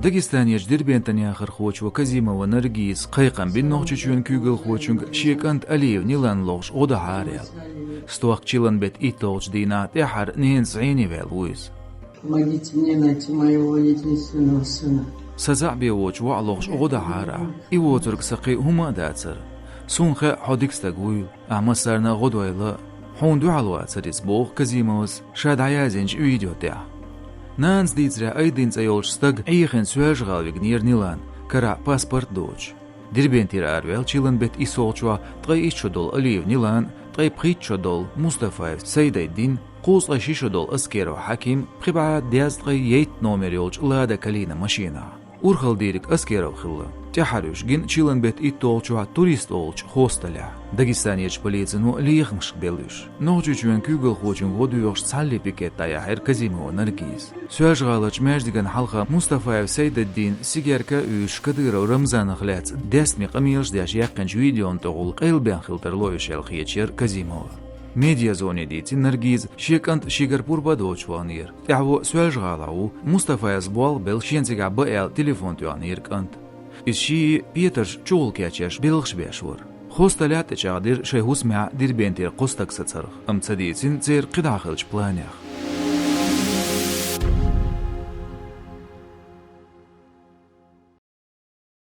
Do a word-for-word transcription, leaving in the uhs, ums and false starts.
Дагестанерчу Дербентан яхархочо Казимова Наргиза кхайкхам бина Нохчийчоьнан куьйгалхочуьнга шен кӀанта Алиев Нилана лохуш гӀо дахьара аьлла. Стохка чиллан беттан итталгӀачу дийнахь тӀаьххьара ненан зӀене ваьлла ву иза. Помогите мне найти моего единственного сына. Сан зӀе бен воцучу воӀа лохуш гӀо дахьара ахь. И воцург сан кхин хӀума а дацара. Суна хаьа хьо дика стаг вуйла, ахь массарна а гӀо дойла. Хьуна дуьхьал вацара иза, боху Казимовас ша дӀаязйинчу видео тӀехь. Нанас дийцарехь, Айдин цӀе йолчу стага Ӏехийна Соьлжа-ГӀала вигнера Нилана, карахь паспорт доцуш. Дербентера араваьлла чиллан беттан иссалгӀачохь ткъе итт шо долу Алиев Нилана, ткъе пхийтта шо долу Мустафаев Сайдайдин, кхузткъе ши шо долу Аскеров Хьаким пхи бӀе дезткъе итт номер йолчу Лада Калина машинахь. Урхалла дийриг Аскеров хилла. ТӀаьххьара уьш гина чиллан беттан итталгӀачохь «Турист» олучу хостелехь. Дагестанерчу полицино лехамашка белла уьш. Нохчийчоьнан куьйгалхочуьнга гӀо доьхуш цхьалле пикет дӀаяьхьира Казимова Наргиза. Соьлжа-ГӀаларчу маьждигана хьалха Мустафаев Сайдаддин сигерка а уьйшуш Кадыров Рамзанах лаьцна дестаме къамелаш деш яьккхинчу видеона тӀехула къайлабен хила тарло уьш аьлла хеташ яра Казимова. Медиазоне дийцина Наргиза шен кӀант шигара пурба а доцуш ваханера. ТӀаьхьо Соьлжа-ГӀалахь ву, Мустафаевс болх белла шена цигахь бан аьлла телефон тоьхнера кӀанта. Иза шиъ петарш чухула кечъеш белхаш беш вара. Хостелехь а тӀечӀагӀдира шайн хӀусамехь Дербентера кхо стаг сацарх, амма ца дийцина церан кхидӀа хиллачу планех.